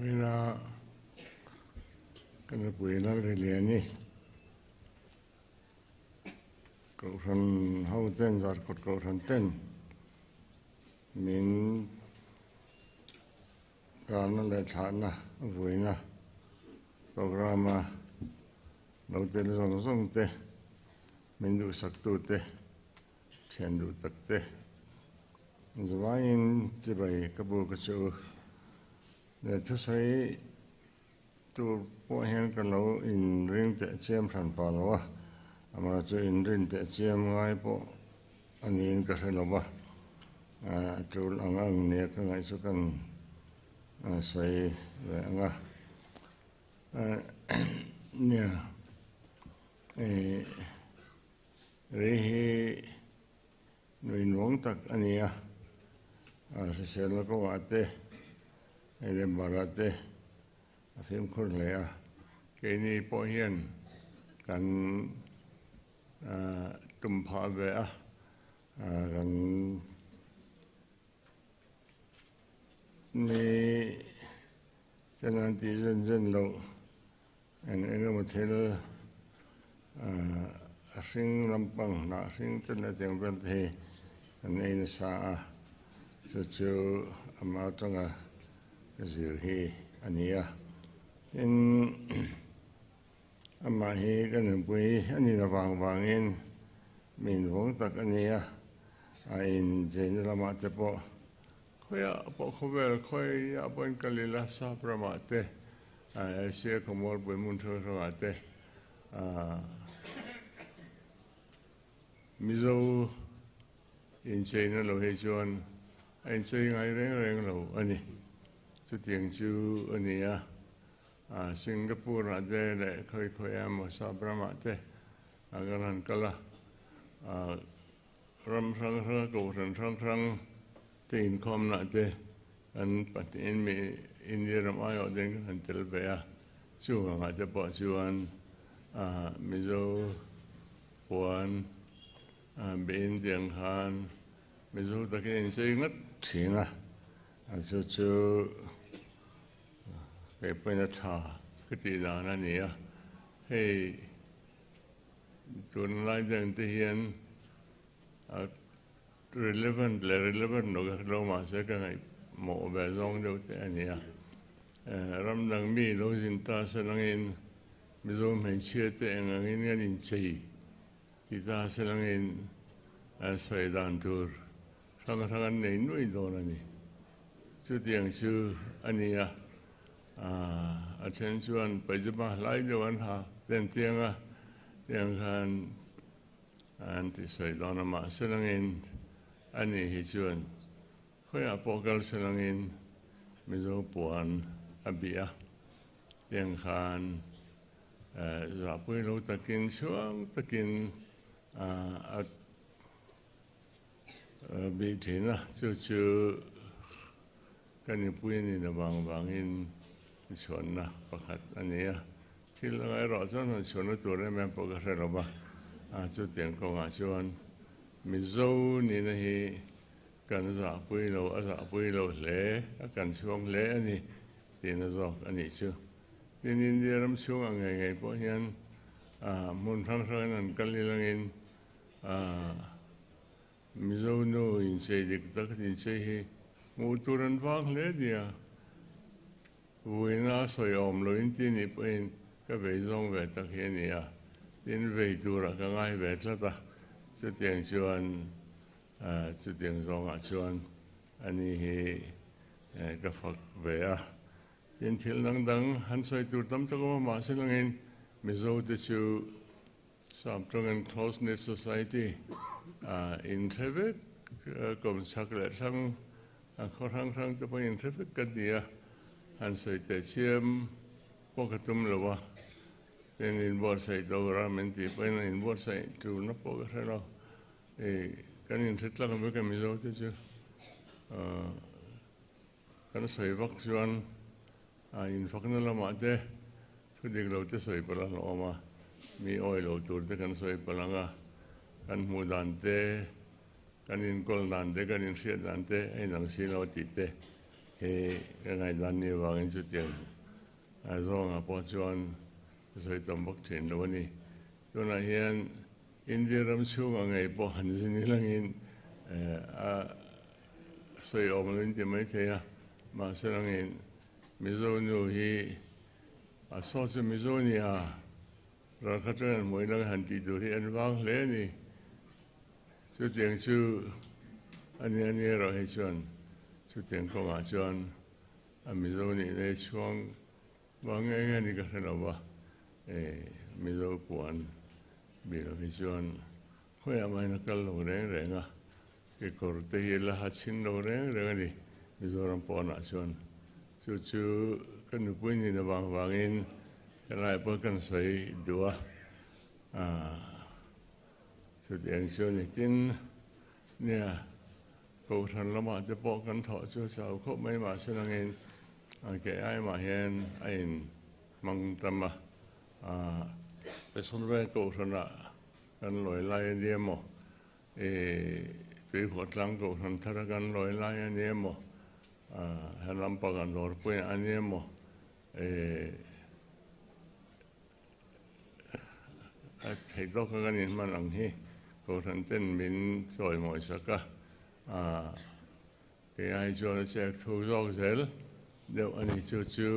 Vawiina ka nupui Lalriliani Kohhran hoten, Zarkawt Kohhran ten min Karna leh thlahna vuina programme-a lo tel zawng zawng te, min duhsaktu te, thian duh tak te, zavaiin chibai ka bu ka che u. Leh thusawi tur pawh hian ka lo inring teh chiam hran pah lo a, amaherawhchu chu inrin teh chiam ngai pawh a niin ka hre lo va, a tul ang ang nia ka ngaih chu kan sawi ve ang a. Nia, rei hi nui nuam tak a ni a, hriselna kawngah te, ei leh barah te a fimkhur hle a, keini pawh hian kan tum phah ve a, kan mi ten an tih zen zen loh eng eng emaw thil a hring lampang hnah hring te leh tiang vel te hi kan ei nasa a, chu chu amah atanga ka zir hi a ni a, tin Amah hi ka nupui a nin avang vangin mi invawng tak a ni a, a incheina lamah te pawh khawiah pawh khawvel khawiah pawhin kal ila sap ramah te, Asia khawmualpui hmun hrang hrangah te Mizo incheina lo hi chuan a inchei ngai reng reng lo a ni. Chutiang chu a ni a. Singapore-ah te leh khawi khawi emaw sap ramah te kan han kal a, ram hrang hranga kohhran hrang hrang te inkhawmnaah te kan pahnihin mi India ram aiawh ten kan han tel ve a, chuvangah te pawh chuan Mizo puan bein tiang khan Mizo takin inchei ngat thin a, chu chu. Kei pawhin a tha ka tih dan a ni a, hei tunlai dang te hian a relevant leh relevant lo ka hre lo mahse ka ngaihmawh ve zawng deuh te a ni a. Ram dang mi lo zin ta se langin Mizo hmeichhia te eng angin kan inchei ti ta se langin sawi dan tur Hrang hrang an nei nuai dawn a ni. Chutiang chu a ni a, a then chuan pajama hlai deuh an ha den tiang a, tiang khan an ti sawi dawn a, mahse langin a ni hi chuan khawiah pawh kal se langin Mizo puan a bih a, tiang khan zahpui lo takin chhuang takin a Bih thin a, chu chu ka nupui a nin avang vangin chhuanna pakhat a ni a. Thil dang erawh chuan han chhuanna tur em em pawh ka hre lo va, chutiang kawngah chuan Mizo nihna hi kan zahpui lo, a zahpui lo hle, a kan chhuang hle a ni tihna zawk a nih chu. Tin, India ram chhungah ngei ngei pawh hian hmun hrang hrangin an kal ilangin Mizo nu inchei dik tak inchei hi hmuh tur an vang hle nia. Vuina a sawi awm lo in ti nih pawhin ka vei zawng ve tak hi a ni a, tin vei turah ka ngai ve tlat a, chutiang chuan chutiang zawngah chuan a ni hi ka fak ve a. Tin thil dang dang han sawi tur tam tak awm a, mahse langin Mizo te chu Samtawngin Close-knit Society inhre vek, kawmchhak leh thlang khaw hrang hrang te pawh inhre vek ka ni a, han sawi teh chiam pawh ka tum lo a, tin inbuatsaih tura min tih pawhin a inbuatsaih turna pawh ka hre lo, kan inhre tlang vek a Mizo te chu kan sawi vak chuan infakna lamah te Thu dik lo te sawi palh a hlawm a, mi awi lo tur te kan sawi palh ang a, kan hmuh dan te, kan inkawl dan te, kan inhriat dan te a inang si lo tih te He ka ngaihdan ni avangin chutiang zawngah pawh chuan ka sawi tam vak thin lo a ni. Tunah hian India ram chhungah ngei pawh han zin ilangin a sawi awm lo in ti mai thei a, mahse langin Mizo nu hi a saw chu Mizo nia ralkhat chuan an hmuh ilang han tih tur hi an vang hle a ni. Chutiang chu a nia ni erawh hi chuan chutiang kawngah chuan a Mizo nihna hi chhuang vang nge nge ni ka hre lo va, Mizo puan bih lo hi chuan khawiah mahin a kal lo reng reng a, kekawr te hi la ha chhin lo reng reng a ni Mizoram pawnah chuan. Chu chu ka nupui nin avang vangin helai pawh kan sawi duh a. Chutiang chu ni tin nia Kohhran lamah te pawh kan thawh chu a chau khawp mai mahse nangin kei ai mah hian a in hmang tam a, Peson Veng Kohhranah kan lawi lai a nia maw, Tuihuatlang Kohhran thara kan lawi lai a nia maw, helam pangah Dawrpuiah a nia maw, A thei tawk a kan inhman ang hi Kohhran ten min chawi mawi sak a, kei ai chuan a chek thu zawk zel deuh a ni. Chu chu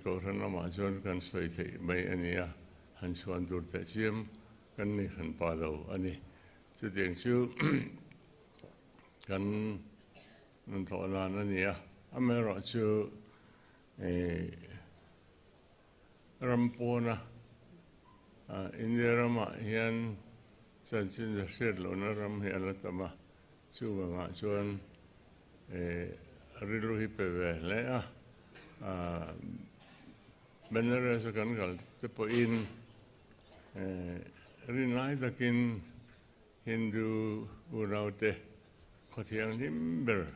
Kohhran lamah chuan kan sawi theih mai a ni a, han chhuan tur teh chiam kan ni hran pa lo a ni. Chutiang chu kan thawh dan a ni a, amaherawhchu Ram pawna India ramah hian chanchin za hriat lohna ram hi a la tam a, chuvangah chuan rilru hi pe ve hle a. Benares a kan kal te pawhin rinlai takin Hindu unaute khaw thianghlim ber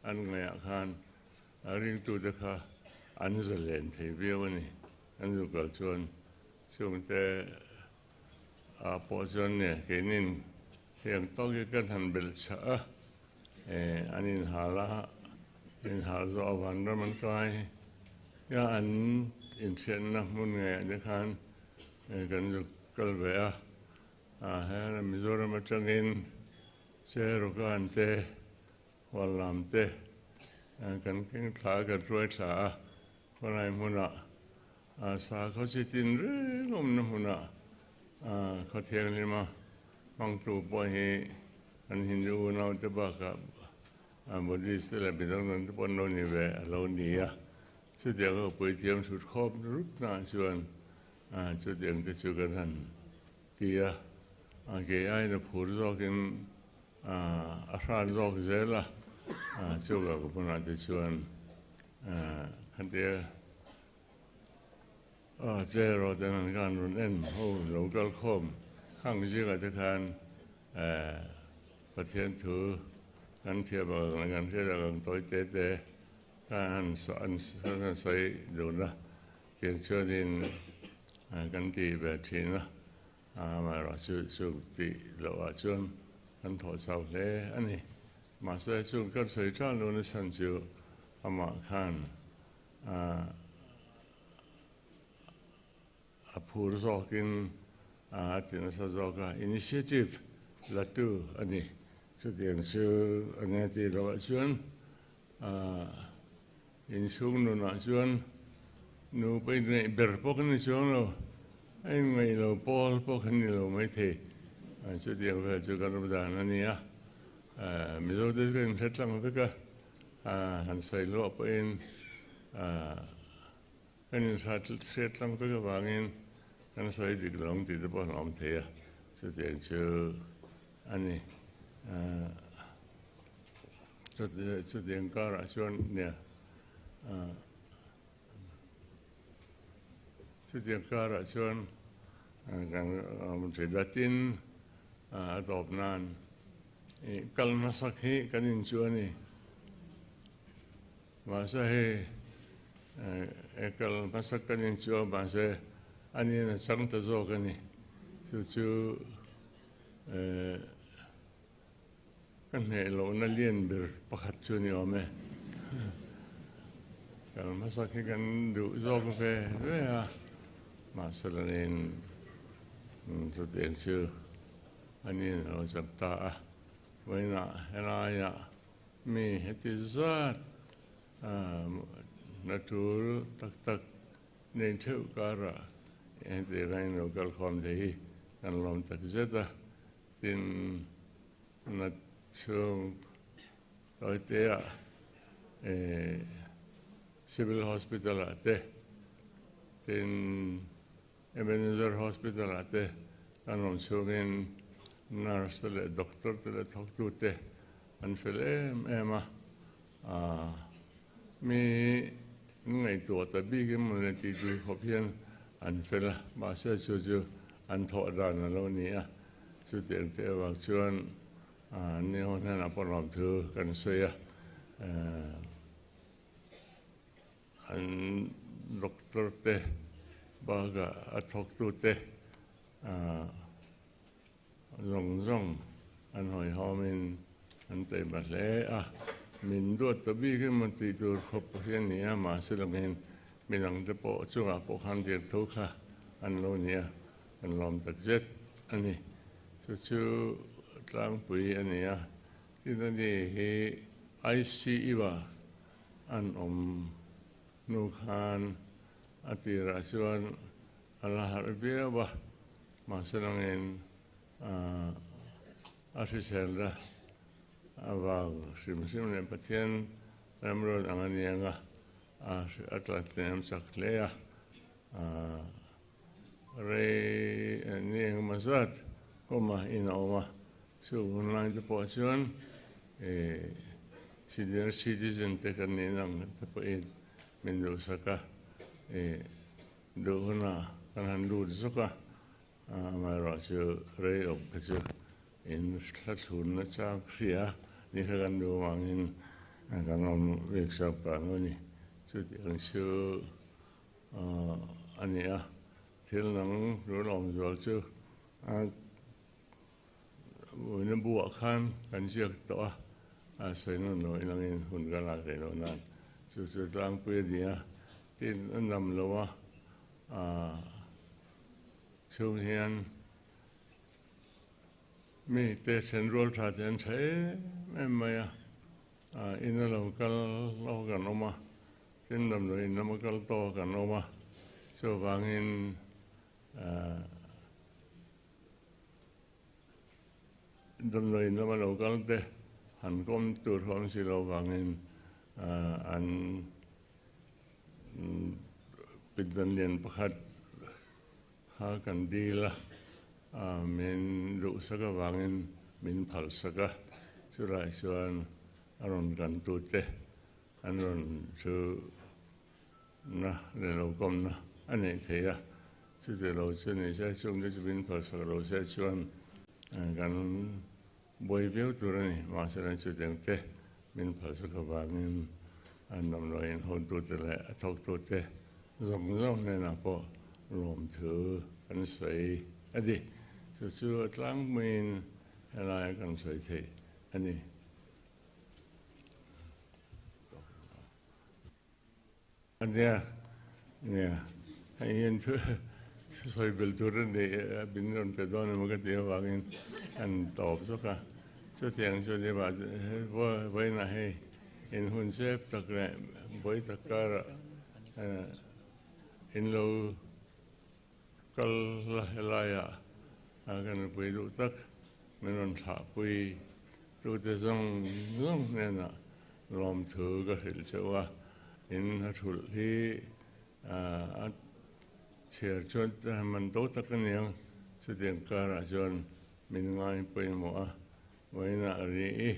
an ngaihah khan A ringtute kha an zalen thei viau a ni. An zu kal chuan chhungte ah pawh chuan nia keinin heng tawk hi kan han belh chhah a, an inhal a, inhal zawh a vanram an kai a, an inhriatna hmun ngeiah te khan kan zu kal ve a, heng Mizoram atangin Cherokan te Huallam te kan keng thla a, kan hruai thla a, khawlai hmunah sakhaw chi tin reng awmna hmunah khaw thianghlima hmangtu pawh hi kan Hindu unaute bakah Buddhist te leh midang dang te pawh an lo ni ve a lo ni a. Chutiang a puithiam thut khawp rup naah chuan chutiang te chu kan han ti a, kei aiin a phur zawkin A hran zawk zel a, chuvang ka hmunah te chuan khatia chair aw ten an khan rawn en ho lo kal khawm khang zingah te khan Pathian thu kan thiam ang leh kan hriat ang tawi te te khan an sawi dun a, tiang chuanin kan ti ve thin a. Amaherawhchu chu tih lohah chuan kan thawh chau hle a ni. Mahse chung kan sawi tan lo na chhan chu amah khan a phur zawkin a ti nasa zawk a, initiative la tu a ni. Chutiang chu a nia tih lohah chuan Inchhung nunah chuan nupa inngaih ber pawh kan ni chuang lo, a inngaih lo pawl pawh kan ni lo maithei. Chutiang vel chu kan ram dan a ni a, Mizote chu kan inhre tlang vek a, han sawi luah pawhin kan inhriat tlang vek avangin kan sawi dik lo ang tih te pawh an awm thei a, chutiang chu a ni. Chutiang karah chuan nia chutiang karah chuan kan awm thin a, tin a tawp nan kal hmasak hi kan inchuh a ni. Mahse hei kal hmasak kan inchuh a, mahse a nin a chang ta zawk a ni. Chu chu Ka hneh lohna lian ber pakhat chu ni awm e. Kal hmasak hi kan duh zawk ve ve a, mahse lanin chutiang chu a nin a lo chak ta a. Vawiinah helaiah mi heti zat hna tul tak tak nei theuh karah heti kan inlo kal khawm thei hi kan lawm tak zet a, tin na chhung Tawitea Civil Hospital ah te, tin Ebenezer Hospital ah te kan awm chhungin nurse te leh doctor te leh thawktu te an fel em em a, mi ngaihtuah ta bik emaw le tih tur khawp hian an fel a, mahse chu chu an thawh dan a lo ni a, chutiang te avang chuan Ni ho hnenah pawh lawm thu kan sawi a, an doctor te bakah a thawktu te zawng zawng an hawihhawmin an taima hle a, min duat ta bik emaw tih tur khawp hi a ni a, mahse langin midangte pawh chungah pawh khan dir tho kha an lo ni a, kan lawm takzet a ni. Chu chu tlangpui a ni a, tin a ni hi ICU-a an awm hnu khan a tirah chuan a la harh viau a, mahse langin a hriselna avang hrim hrim leh Pathian remruat ang a ni ang a, a tlatnem chak hle a. Rei ni engemaw zat kawma in a awm a, chu hun lai te pawh chuan senior citizen te kan nih ang te pawhin min duhsak a, duh hunah kan han lut zawk a, amaherawhchu rei awm kha chu in thla thlunna chang hria ni kha kan duh avangin kan awm bik zawk pah lo a ni. Chutiang chu a ni a, thil dang tun awm zual chu a uina buah khan kan ziak tawh a, a sawi nawn lo inangin hun ka lak theih loh nan chu chu tlangpui a ni a, tin a nam lo a, chhung hian mi te then rual tha te an tha em em mai a, ina lo kal lo kan awm a. Tin damdawiin lama kal tawk an awm a, chuvangin damdawiin lama lo kal te han kawm tur ho ang si lo vangin an pindan lian pakhat kha kan dil a, min duhsak avangin min phalsak a, chulai chuan a rawn kantute An rawn chu na leh lo kawmna a neih theih a, chuti lo chu ni se chungte chu min phalsak lo se chuan kan buai viau tur a ni. Mahse chutiang te min phalsak avangin an damdawiin hotute leh a thawktute zawng zawng hnenah pawh lawmthu kan sawi a ni. Chu chu a tlangpuiin helaia kan sawi theih a ni. Nia, nia, hei hian thu sawi belh tur a ni a, min rawn pe dawn emaw ka tih avangin an tawp zawk a. Chutiang chu ni mah vawiinah hei in hun chep tak leh buai tak karah in lo Kal la helaiah ka nupui duh tak min rawn thlahpui tute zawng zawng hnenah lawmthu ka hrilh cheuh a, in a thulh hi a chhiar chuan man to tak a niang, chutiang karah chuan min ngai pawimawh a, vawiinah ri i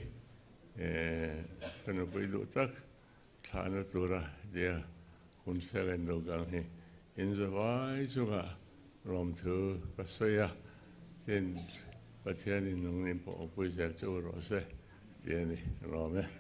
ka nupui duh tak Thlahna tura tia hun selen lo kang hi in zavai chungah lawmthu ka sawi a, tin Pathianin nungnin pawh awmpui zel che u rawh se ti a ni. Lawm e.